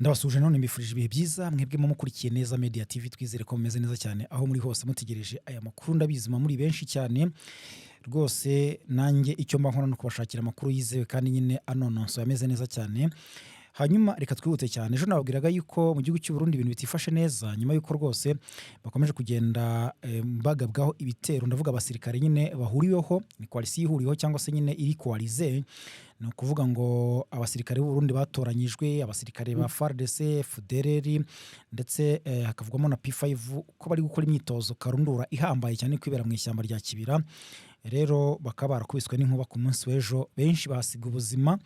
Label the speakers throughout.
Speaker 1: Ndabasuhuje none mbifurije ibihe byiza mwebwe mumukurikiye Neza Media TV. Twizere ko mumeze neza cyane aho muri hose mutegereje aya makuru. Ndabizi muri benshi cyane rwose. Nanjye icyo mba nkora ni ukubashakira amakuru yizewe kandi nyine anononsoye, ameze neza cyane. Hanyuma reka twihute cyane. Ejo nababwiraga yuko mu gihugu cy'u Burundi ibintu bitifashe neza, nyuma y'uko rwose bakomeje kugenda bagabwaho ibitero. Ndavuga abasirikare nyine bahuriweho, ni coalition ihuriweho cyangwa se nyine iri coalisée. Ni ukuvuga ngo abasirikare b'u Burundi batoranyijwe, abasirikare ba FARDC, FDLR ndetse hakavugwamo na P5, ko bari gukora imyitozo karundura ihambaye cyane kwibera mu ishyamba rya Kibira. Rero bakaba barakubiswe n'inkuba ku munsi w'ejo, benshi bahasiga ubuzima.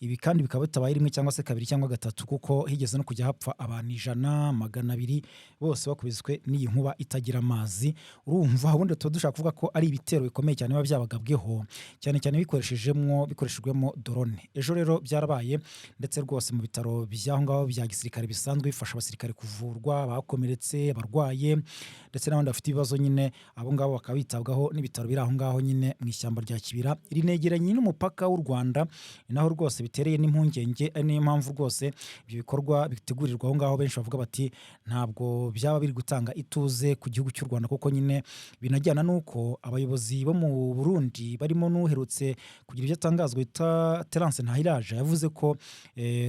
Speaker 1: Ibi kandi bikaba bitabaye rimwe cyangwa se kabiri cyangwa gatatu, kuko higeze no kujya hapfa abantu 100, 200, bose bakubiswe n'iyi nkuba itagira amazi. Urumva ubundi tuba dushaka kuvuga ko ari ibitero bikomeye cyane biba byabagabweho, cyane cyane bikoreshejwemo drone. Ejo rero byarabaye, ndetse rwose mu bitaro by'aho ngaho bya gisirikare bisanzwe bifasha abasirikare kuvurwa bakomeretse, abarwaye ndetse n'abandi bafite ibibazo nyine, abo ngabo bakaba bitabwaho n'ibitaro biri aho ngaho nyine mu ishyamba rya Kibira rinegeranye n'umupaka w'u Rwanda. Ni naho rwose bitereye n'impungenge, ari niyo mpamvu rwose ibyo bikorwa bitegurirwa aho ngaho. Benshi bavuga bati ntabwo byaba biri gutanga ituze ku gihugu cy'u Rwanda, kuko nyine binajyana n'uko abayobozi bo mu Burundi barimo n'uherutse kugira ibyo atangazwa wita Terence Ntahiraja, yavuze ko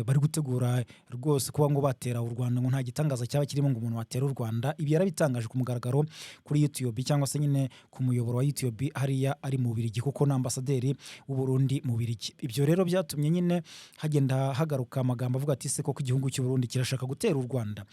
Speaker 1: bari gutegura rwose kuba ngo batera u Rwanda, ngo nta gitangaza cyaba kirimo ngo umuntu watera u Rwanda. Ibi yarabitangaje ku mugaragaro kuri YouTube cyangwa se nyine ku muyoboro wa YouTube hariya ari mu Bubiligi, kuko ni ambasaderi w'u Burundi mu Bubiligi. Ibyo rero byatumye nyine hagenda hagaruka amagambo avuga ati: "Se koko igihugu cy'u Burundi kirashaka gutera u Rwanda?"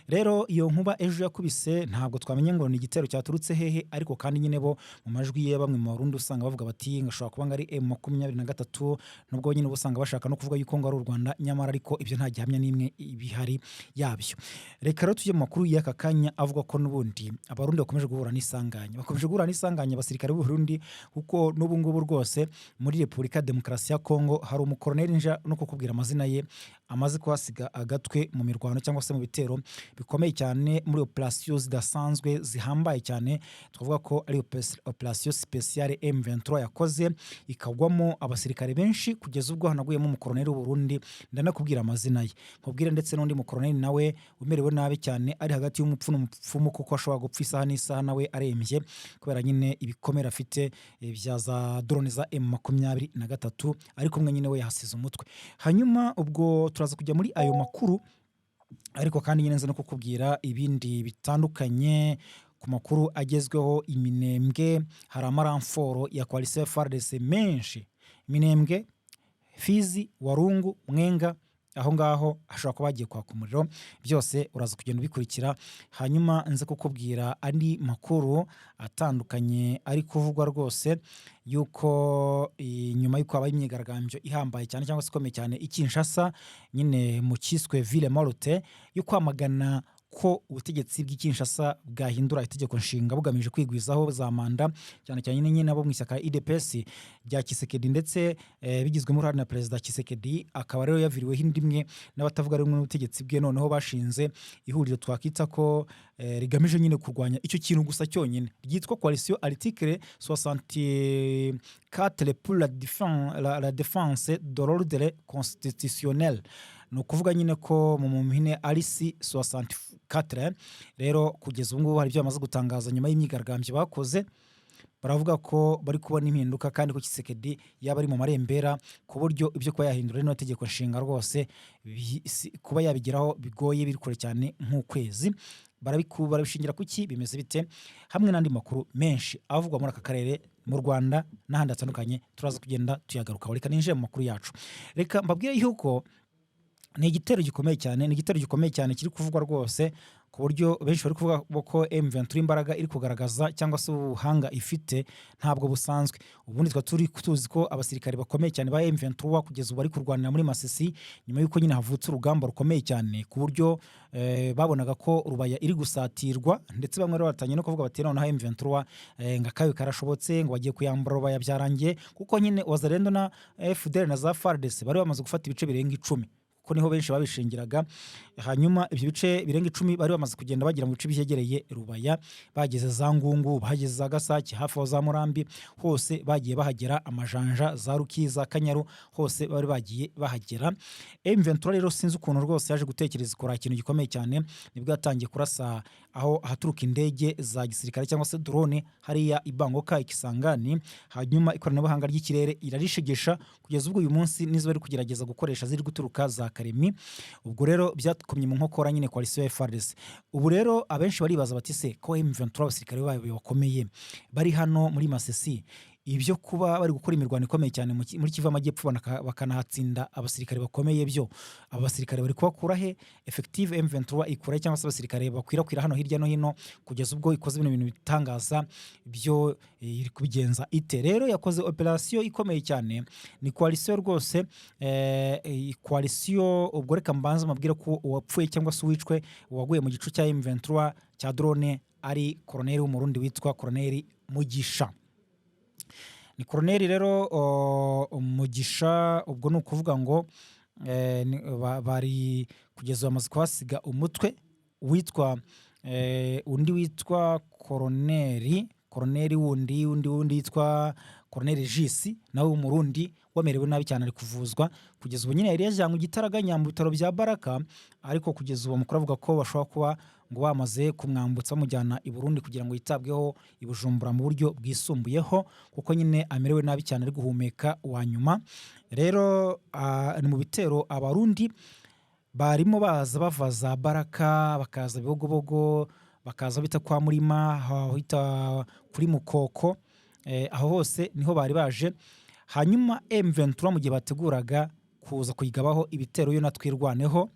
Speaker 1: Rero iyo nkuba ejo yakubise, ntabwo twamenye ngo ni igitero cyaturutse hehe, ariko kandi nyine bo mu majwi ye, bamwe mu Barundi usanga bavuga bati ngo ashobora kuba ngo ari M23, nubwo nyine uba usanga bashaka no kuvuga yuko ngo ari u Rwanda, nyamara ariko ibyo nta gihamya n'imwe ibihari yabyo. Reka rero tujye mu makuru y'aka kanya avuga ko n'ubundi Abarundi bakomeje guhura n'isanganya, bakomeje guhura n'isanganya abasirikare b'u Burundi, kuko n'ubu ngubu rwose muri Repubulika ya Demokarasi ya Kongo hari umukoroneri, nja no kukubwira amazina ye, amaze kuhasiga agatwe mu mirwano cyangwa se mu bitero bikomeye cyane, muri operasiyo zidasanzwe zihambaye cyane. Twavuga ko ari operasiyo spéciale M23 yakoze, ikagwamo abasirikare benshi kugeza ubwo hanaguyemo umukoroneri w'u Burundi. Ndanakubwira amazina ye, nkubwire ndetse n'undi mukoroneri nawe umerewe nabi cyane, ari hagati y'umupfu n'umupfumu, kuko ashobora gupfa isaha n'isaha, nawe arembye kubera nyine ibikomere afite bya za drone za M23 ari kumwe, nyine we yahasize umutwe. Hanyuma ubwo turaza kujya muri ayo makuru, ariko kandi nyine nza no kukubwira ibindi bitandukanye ku makuru agezweho. Iminembwe hari amaramforo ya coalition FARDC menshi. Minembwe, Fizi, Warungu, Mwenga, aho ngaho hashobora kuba hagiye kwaka umuriro. Byose uraza kugenda ubikurikira. Hanyuma nze kukubwira andi makuru atandukanye ari kuvugwa rwose yuko nyuma y'uko habaye imyigaragambyo ihambaye cyane cyangwa se ikomeye cyane i Kinshasa nyine mu kiswe ville morte, yo kwamagana ko ubutegetsi bw'i Kinshasa bwahindura itegeko nshinga bugamije kwigwizaho za manda, cyane cyane nyine abo mu ishyaka UDPS rya Tshisekedi, ndetse bigizwemo uruhare na Perezida Tshisekedi, akaba rero yaviriweho indi imwe n'abatavuga rumwe n'ubutegetsi bwe. Noneho bashinze ihuriro twakita ko rigamije nyine kurwanya icyo kintu gusa cyonyine, ryitwa Coalition Article 64 pour la défense de l'ordre constitutionnel. Ni ukuvuga nyine ko mu mpine ARC 64. Rero kugeza ubu ngubu hari ibyo bamaze gutangaza nyuma y'imyigaragambyo bakoze. Baravuga ko bari kubona impinduka, kandi ko Tshisekedi yaba ari mu marembera, ku buryo ibyo kuba yahindura rino tegeko nshinga rwose kuba yabigeraho bigoye, biri kure cyane nk'ukwezi. Barabishingira kuki, bimeze bite, hamwe n'andi makuru menshi avugwa muri aka karere, mu Rwanda n'ahandi hatandukanye, turaza kugenda tuyagarukaho. Reka ninjire mu makuru yacu. Reka mbabwire yuko ni igitero gikomeye cyane, ni igitero gikomeye cyane kiri kuvugwa rwose, ku buryo benshi bari kuvuga ko M23 imbaraga iri kugaragaza cyangwa se ubuhanga ifite ntabwo busanzwe. Ubundi twa turi tuzi ko abasirikare bakomeye cyane ba M23 kugeza ubu bari kurwanira muri Masisi, nyuma y'uko nyine havutse urugamba rukomeye cyane, ku buryo babonaga ko Rubaya iri gusatirwa, ndetse bamwe rero batangiye no kuvuga bati noneho M23 ngo akabi karashobotse, ngo bagiye kuyambura Rubaya, byarangiye, kuko nyine Wazalendo na FDLR na za FARDC bari bamaze gufata ibice birenga 10. Kuko niho benshi babishingiraga. Hanyuma ibyo bice birenga 10 bari bamaze kugenda bagera mu bice byegereye Rubaya, bageze za Ngungu, bageze za Gasake, hafi aho za Murambi, hose bagiye bahagera, Amajanja, za Ruki, za Kanyaru, hose bari bagiye bahagera. M23 rero sinzi ukuntu rwose yaje gutekereza ikora ikintu gikomeye cyane, nibwo yatangiye kurasa aho ahaturuka indege za gisirikare cyangwa se drone hariya i Bangoka, Ikisangani, hanyuma ikoranabuhanga ry'ikirere irarishegesha kugeza ubwo uyu munsi nizo bari kugerageza gukoresha ziri guturuka za Karemi. Ubwo rero byakomye mu nkokora nyine coalition ya FARDC. Ubu rero abenshi baribaza bati: "Se ko M23 abasirikare bayo bakomeye bari hano muri Masisi, ibyo kuba bari gukora imirwano ikomeye cyane muri Kivu Amajyepfo, bakanahatsinda abasirikare bakomeye, byo aba basirikare bari kubakura he? Effectif M23 ikura he, cyangwa se abasirikare bakwirakwira hano hirya no hino kugeza ubwo ikoze bino bintu bitangaza, byo iri kubigenza ite?" Rero yakoze operation ikomeye cyane, ni coalition rwose, coalition. Ubwo reka mbanze mabwire ko uwapfuye cyangwa se uwicwe, uwaguye mu gicu cya M23 cya drone, ari koroneri w'Umurundi witwa Koroneri Mugisha. Ni koroneri rero Mugisha. Ubwo ni ukuvuga ngo bari kugeza bamaze kuhasiga umutwe witwa undi witwa koroneri wundi witwa Koroneri Jisi, nawe w'Umurundi, wamerewe nabi cyane, ari kuvuzwa kugeza ubu. Nyine yari yajyanywe igitaraganya mu bitaro bya Baraka, ariko kugeza ubu amakuru avuga ko bashobora kuba ngo bamaze kumwambutsa bamujyana i Burundi kugira ngo yitabweho i Bujumbura mu buryo bwisumbuyeho, kuko nyine amerewe nabi cyane, ari guhumeka wa nyuma. Rero ni mu bitero Abarundi barimo baza bava za Baraka, bakaza Bibogobogo, bakaza bita kwa Murima, aho bita kuri Mukoko, aho hose niho bari baje. Hanyuma M23 mu gihe bateguraga kuza kuyigabaho ibitero yo na Twirwaneho,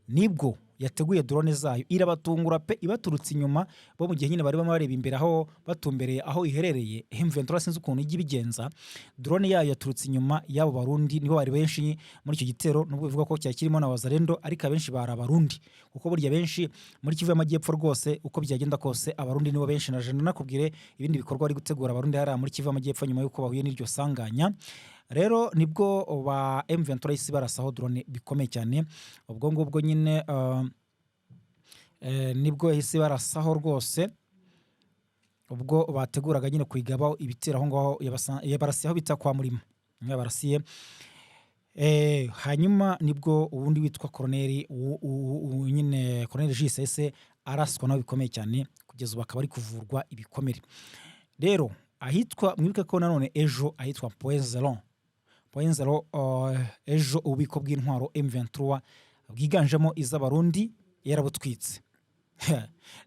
Speaker 1: nibwo yateguye drone zayo irabatungura pe, ibaturutse inyuma bo mu gihe nyine bari barimo bareba imbere aho batumbereye aho iherereye. M23 sinzi ukuntu ijya ibigenza, drone yayo yaturutse inyuma y'abo Barundi, nibo bari benshi muri icyo gitero, nubwo bivuga ko cyari kirimo na Wazalendo, ariko abenshi bari Abarundi, kuko burya benshi muri Kivu y'Amajyepfo rwose, uko byagenda kose, Abarundi nibo benshi. Na jana nakubwire ibindi bikorwa bari gutegura Abarundi hariya muri Kivu y'Amajyepfo nyuma y'uko bahuye n'iryo sanganya. Rero nibwo ba M23 isi barasaho drone bikomeye cyane. Ubwo ngubwo nyine nibwo yahise barasaho rwose ubwo bateguraga nyine kuyigabaho ibitero aho ngaho, yabarasiye aho bita kwa Murima, niho yabarasiye. Hanyuma nibwo uwundi witwa koroneri nyine Koroneri Jisi yahise araswa nawe bikomeye cyane, kugeza ubu akaba ari kuvurwa ibikomere. Rero ahitwa, mwibuke ko nanone ejo ahitwa Point Zero, Point Zero, ejo ububiko bw'intwaro M23 bwiganjemo iz'Abarundi yarabutwitse,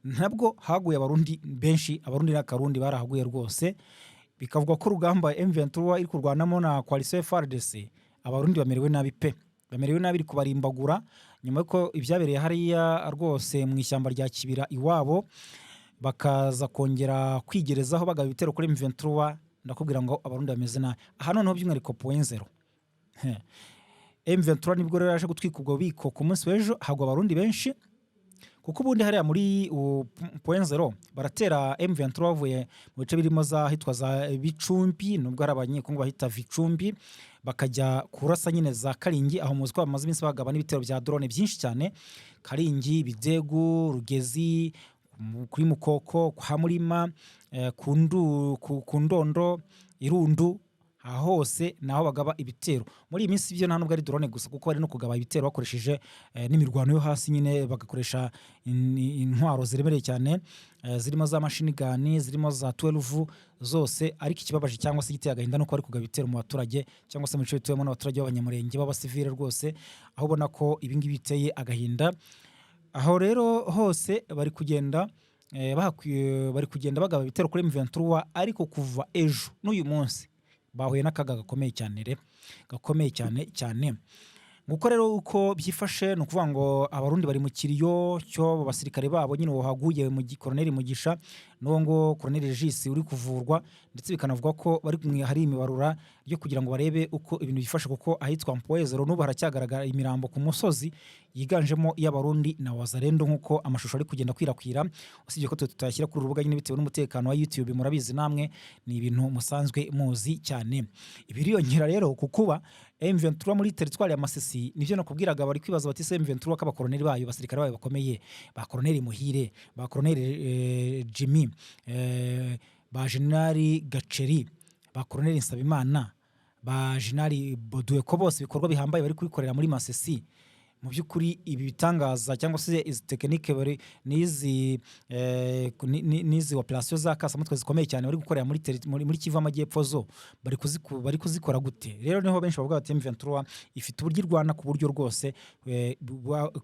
Speaker 1: nabwo haguye Abarundi benshi, Abarundi n'Akarundi barahaguye rwose. Bikavuga ko urugamba M23 iri kurwanamo na coalition FARDC, Abarundi bamerewe nabi pe, bamerewe nabi, iri kubarimbagura nyuma y'uko ibyabereye hariya rwose mu ishyamba rya Kibira iwabo, bakaza kongera kwigerezaho bagaba ibitero kuri M23. Ndakubwira ngo Abarundi bameze nabi aha noneho, by'umwihariko Point Zero. M23 nibwo rero yaje gutwika ubwo bubiko ku munsi w'ejo, hagwa Abarundi benshi, kuko ubundi hariya muri Point Zero baratera M23 bavuye mu bice birimo za hitwa za Bicumbi, nubwo hari Abanyekongo bahita Vicumbi, bakajya kurasa nyine za Karingi, aho muzi ko bamaze iminsi bagaba n'ibitero bya drone byinshi cyane: Karingi, Bidegu, Rugezi, kuri Mukoko, kwa Murima, ku Ndondo, Irundu, aha hose naho bagaba ibitero muri iyi minsi. Ibyo nta nubwo ari drone gusa, kuko bari no kugaba ibitero bakoresheje n'imirwano yo hasi nyine, bagakoresha intwaro ziremereye cyane, zirimo za machine gun, zirimo za 12 zose. Ariko ikibabaje cyangwa se igiteye agahinda nuko bari kugaba ibitero mu baturage cyangwa se mu bice bituwemo n'abaturage b'Abanyamurenge b'abasivile rwose, aho ubona ko ibi ngibi biteye agahinda. Aho rero hose bari kugenda bari kugenda bagaba ibitero kuri M23, ariko kuva ejo n'uyu munsi bahuye n'akaga gakomeye cyane re, gakomeye cyane cyane. Nguko rero uko byifashe. Ni ukuvuga ngo Abarundi bari mu kiriyo cyo basirikare babo nyine wahaguye mu Koroneri Mugisha. n'uwo ngo Colonel Regis uri kuvurwa, ndetse bikanavugwa ko bari kumwe, hari imibarura ryo kugira ngo barebe uko ibintu byifashe, kuko ahitwa Point Zéro n'ubu haracyagaragara imirambo ku musozi yiganjemo iy'Abarundi na Wazalendo, nk'uko amashusho ari kugenda akwirakwira, usibye ko twe tutayashyira kuri uru rubuga nyine bitewe n'umutekano wa YouTube. Murabizi namwe, ni ibintu musanzwe muzi cyane. Ibiriyongera rero ku kuba M23 muri teritwari ya Masisi, nibyo nakubwiraga, bari kwibaza bati: "Se M23 ko abakoroneri bayo, basirikare bayo bakomeye, ba Koroneri Muhire, ba Koroneri Jimmy, ba Generali Gaceri, ba Koroneri Nsabimana, ba Generali Boduwe, ko bose ibikorwa bihambaye bari kubikorera muri Masisi, mu by'ukuri ibi bitangaza cyangwa se izi techniques bari n'izi n'izi opérations za kasamutwe zikomeye cyane bari gukorera muri Kivu Amajyepfo, zo bari kuzikora gute?" Rero niho benshi bavuga bati M23 ifite uburyo irwana ku buryo rwose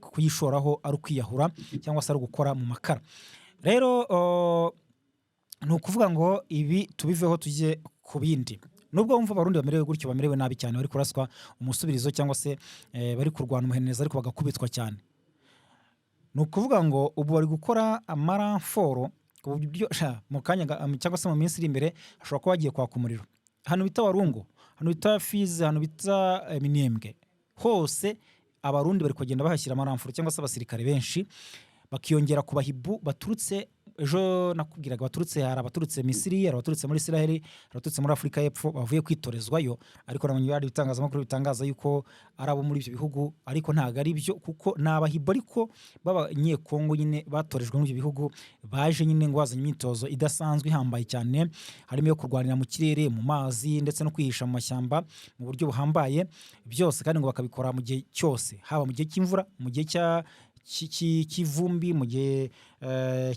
Speaker 1: kuyishoraho ari ukwiyahura cyangwa se ari ugukora mu makara. Rero ni ukuvuga ngo ibi tubiveho tujye ku bindi. Nubwo wumva Abarundi bamerewe gutyo, bamerewe nabi cyane, bari kuraswa umusubirizo cyangwa se bari kurwana umuhenerezo ariko bagakubitwa cyane, ni ukuvuga ngo ubu bari gukora amarenforts ku buryo sha, mu kanya cyangwa se mu minsi iri imbere hashobora kuba hagiye kwaka umuriro ahantu bita Warungu, ahantu bita Fizi, ahantu bita Minembwe. Hose Abarundi bari kugenda bahashyira amarenforts cyangwa se abasirikare benshi, bakiyongera ku bahibu baturutse ejo nakubwiraga, baturutse, hari abaturutse Misiri, hari abaturutse muri Israheli, hari abaturutse muri Afurika y'Epfo bavuye kwitorezwayo. Ariko nabonye hari ibitangazamakuru bitangaza yuko ari abo muri ibyo bihugu, ariko ntabwo ari byo, kuko ni abahibu ariko b'Abanyekongo nyine batorejwe muri ibyo bihugu, baje nyine ngo bazanye imyitozo idasanzwe ihambaye cyane, harimo iyo kurwanira mu kirere, mu mazi, ndetse no kwihisha mu mashyamba mu buryo buhambaye. Byose kandi ngo bakabikora mu gihe cyose, haba mu gihe cy'imvura, mu gihe cy'ivumbi, mu gihe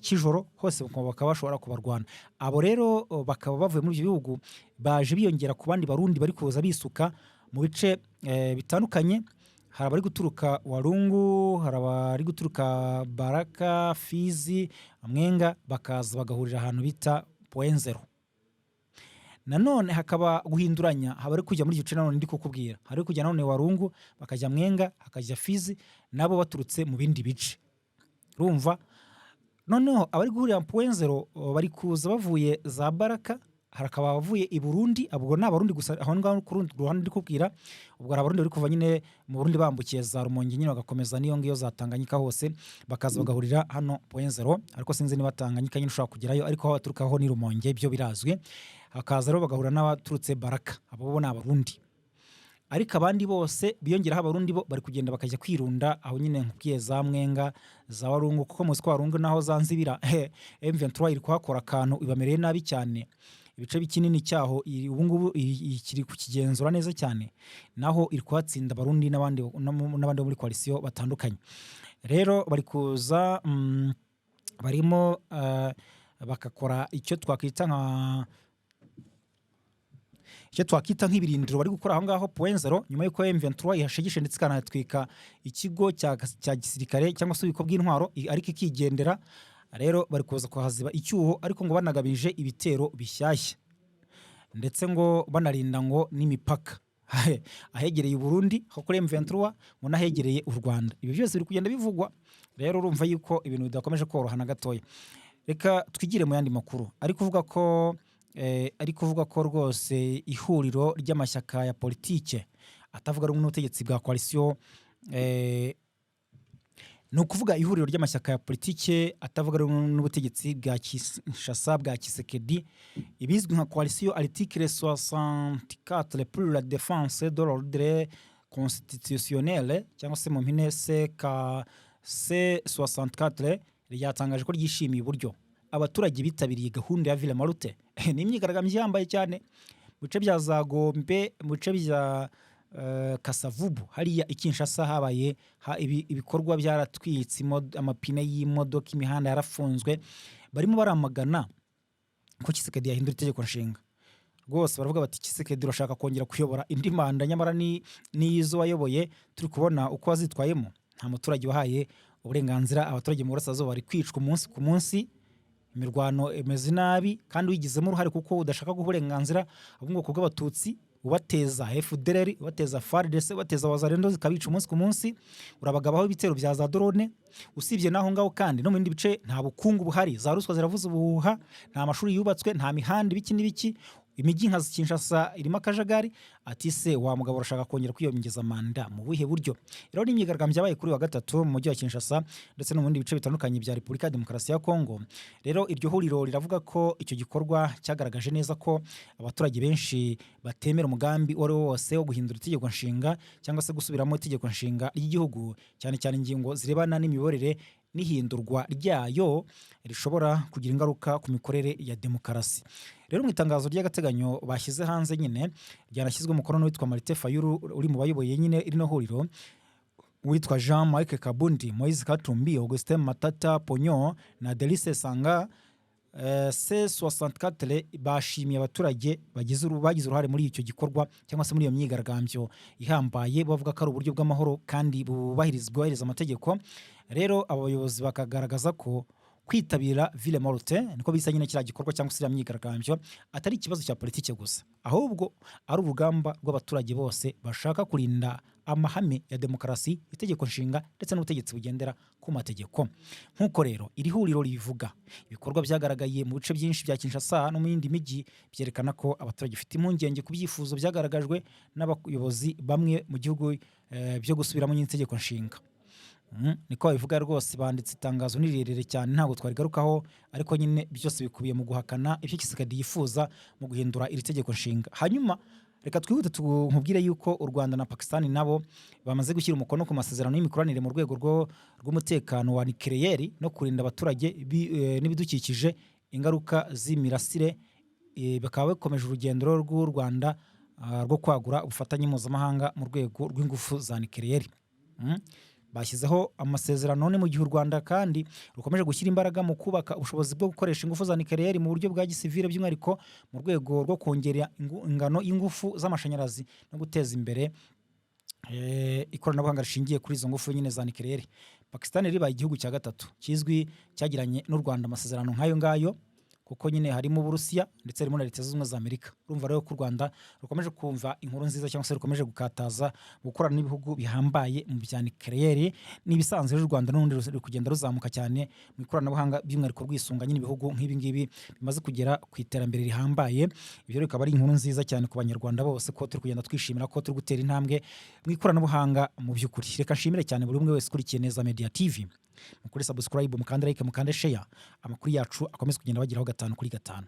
Speaker 1: cy'ijoro, hose bakaba bashobora kubarwana. Abo rero bakaba bavuye muri ibyo bihugu, baje biyongera ku bandi Barundi bari kuza bisuka mu bice bitandukanye. Hari abari guturuka Warungu, hari abari guturuka Baraka, Fizi, Mwenga, bakaza bagahurira ahantu bita Point Zéro. Nanone hakaba guhinduranya, haba ari kujya muri icyo gice nanone ndi kukubwira, hari kujya nanone Warungu, bakajya Mwenga, hakajya Fizi, nabo baturutse mu bindi bice. Urumva noneho abari guhurira Point Zéro bari kuza bavuye za Baraka, hakaba abavuye i Burundi. Ubwo ni Abarundi gusa aho ngaho ku rundi ruhande ndi kubwira. Ubwo hari Abarundi bari kuva nyine mu Burundi bambukiye za Rumonge nyine, bagakomeza n'iyo ngiyo za Tanganyika hose, bakaza bagahurira hano Point Zéro. Ariko sinzi niba Tanganyika nyine ushobora kugerayo, ariko aho baturuka ho ni Rumonge, byo birazwi. Hakaza rero bagahura n'abaturutse Baraka, abo bo ni Abarundi. Ariko abandi bose biyongeraho Abarundi bo bari kugenda bakajya kwirunda aho nyine nkubwiye, za Mwenga, za Warungu, kuko muzi ko Warungu naho za Nzibira M23 iri kuhakora akantu, ibamereye nabi cyane. Ibice bikinini cyaho ubu ngubu kiri kukigenzura neza cyane, naho iri kuhatsinda Abarundi n'abandi bo muri coalition batandukanye. Rero bari kuza barimo bagakora icyo twakwita nk'ibirindiro bari gukora aho ngaho Point Zéro, nyuma y'uko M23 ihashegeshe ndetse ikanatwika ikigo cya gisirikare cyangwa se ububiko bw'intwaro, ariko ikigendera. Rero bari kuza kuhaziba icyuho, ariko ngo banagabije ibitero bishyashya, ndetse ngo banarinda ngo n'imipaka ahegereye Burundi ho kuri M23, ngo n'ahegereye u Rwanda. Ibi byose biri kugenda bivugwa. Rero urumva yuko ibintu bidakomeje koroha na gatoya. Reka twigire mu yandi makuru ari kuvuga ko rwose ihuriro ry'amashyaka ya politike atavuga rumwe n'ubutegetsi bwa coalition, ni ukuvuga ihuriro ry'amashyaka ya politike atavuga rumwe n'ubutegetsi bwa Kinshasa, bwa Tshisekedi, ibizwi nka coalition article 64 pour la défense de l'ordre constitutionnel, cyangwa se mu mpine CK C64, ryatangaje ko ryishimiye uburyo abaturage bitabiriye gahunda ya Ville Morte. Ni imyigaragambyo ihambaye cyane mu bice bya za Gombe, mu bice bya Kasavubu hariya i Kinshasa. Habaye ibikorwa byaratwitse amapine y'imodoka, imihanda yarafunzwe, barimo baramagana ko Tshisekedi yahindura itegeko nshinga. Rwose baravuga bati: "Tshisekedi, urashaka kongera kuyobora indi manda, nyamara ni n'izo wayoboye turi kubona uko wazitwayemo. Nta muturage wahaye uburenganzira. Abaturage mu burasirazuba bari kwicwa umunsi ku munsi, imirwano imeze nabi, kandi wigizemo uruhare kuko udashaka guha uburenganzira abo mu bwoko bw'Abatutsi." Ubateza FDLR, ubateza FARDC, ubateza Wazalendo zikabica umunsi ku munsi, urabagabaho ibitero bya za drone. Usibye n'aho ngaho kandi, no mu bindi bice nta bukungu buhari, za ruswa ziravuza ubuhuha, nta mashuri yubatswe, nta mihanda, ibiki n'ibiki. Imijyi nka Kinshasa irimo akajagari. Ati se wa mugabo, urashaka kongera kwiyongeza manda mu buhe buryo? Rero ni imyigaragambyo yabaye kuri wa gatatu mu mujyi wa Kinshasa ndetse no mu bindi bice bitandukanye bya Repubulika ya Demokarasi ya Kongo. Rero iryo huriro riravuga ko icyo gikorwa cyagaragaje neza ko abaturage benshi batemera umugambi uwo ari wo wose wo guhindura itegeko nshinga cyangwa se gusubiramo itegeko nshinga ry'igihugu, cyane cyane ingingo zirebana n'imiyoborere n'ihindurwa ryayo rishobora kugira ingaruka ku mikorere ya demokarasi. Rero mu itangazo ry'agateganyo bashyize hanze nyine, ryanashyizwe umukono n'uwitwa Martin Fayulu uri mu bayoboye nyine rino huriro, witwa Jean Marc Kabund, Moise Katumbi, Augustin Matata Ponyo na Delly Sesanga, C64 bashimiye abaturage bagize uruhare muri icyo gikorwa cyangwa se muri iyo myigaragambyo ihambaye, bavuga ko ari uburyo bw'amahoro kandi bwubahiriza amategeko. Rero aba bayobozi bakagaragaza ko kwitabira ville morte, niko bisa nyine kiriya gikorwa cyangwa se iriya myigaragambyo, atari ikibazo cya politike gusa, ahubwo ari urugamba rw'abaturage bose bashaka kurinda amahame ya demokarasi, itegeko nshinga ndetse n'ubutegetsi bugendera ku mategeko. Nk'uko rero iri huriro ribivuga, ibikorwa byagaragaye mu bice byinshi bya Kinshasa no mu yindi mijyi byerekana ko abaturage bafite impungenge ku byifuzo byagaragajwe n'abayobozi bamwe mu gihugu byo gusubiramo nyine itegeko nshinga. Niko babivuga rwose. Banditse itangazo ni rirerire cyane, ntabwo twarigarukaho, ariko nyine byose bikubiye mu guhakana ibyo Tshisekedi yifuza mu guhindura iri tegeko nshinga. Hanyuma reka twihute nkubwire yuko u Rwanda na Pakistan nabo bamaze gushyira umukono ku masezerano y'imikoranire mu rwego rw'umutekano wa nikeleyeri no kurinda abaturage n'ibidukikije ingaruka z'imirasire. Bakaba bakomeje urugendo rw'u Rwanda rwo kwagura ubufatanye mpuzamahanga mu rwego rw'ingufu za nikeleyeri. Bashyizeho amasezerano ni mu gihe u Rwanda kandi rukomeje gushyira imbaraga mu kubaka ubushobozi bwo gukoresha ingufu za nikeleyeri mu buryo bwa gisivile, by'umwihariko mu rwego rwo kongera ingano y'ingufu z'amashanyarazi no guteza imbere ikoranabuhanga rishingiye kuri izo ngufu nyine za nikeleyeri. Pakistan ribaye igihugu cya gatatu kizwi cyagiranye n'u Rwanda amasezerano nk'ayo ngayo, kuko nyine harimo Uburusiya ndetse harimo na Leta Zunze Ubumwe za Amerika. Urumva rero ko u Rwanda rukomeje kumva inkuru nziza cyangwa se rukomeje gukataza gukorana n'ibihugu bihambaye mu bya nikeleyeri. Ni ibisanzwe rero, u Rwanda n'ubundi ruri kugenda ruzamuka cyane mu ikoranabuhanga, by'umwihariko rwisunga nyine ibihugu nk'ibi ngibi bimaze kugera ku iterambere rihambaye. Ibyo rero bikaba ari inkuru nziza cyane ku Banyarwanda bose, ko turi kugenda twishimira ko turi gutera intambwe mu ikoranabuhanga mu by'ukuri. Reka nshimire cyane buri umwe wese ukurikiye Neza Media TV. Mukore subscribe, mukande like, mukande share, amakuru yacu akomeze kugenda bageraho gatanu kuri gatanu.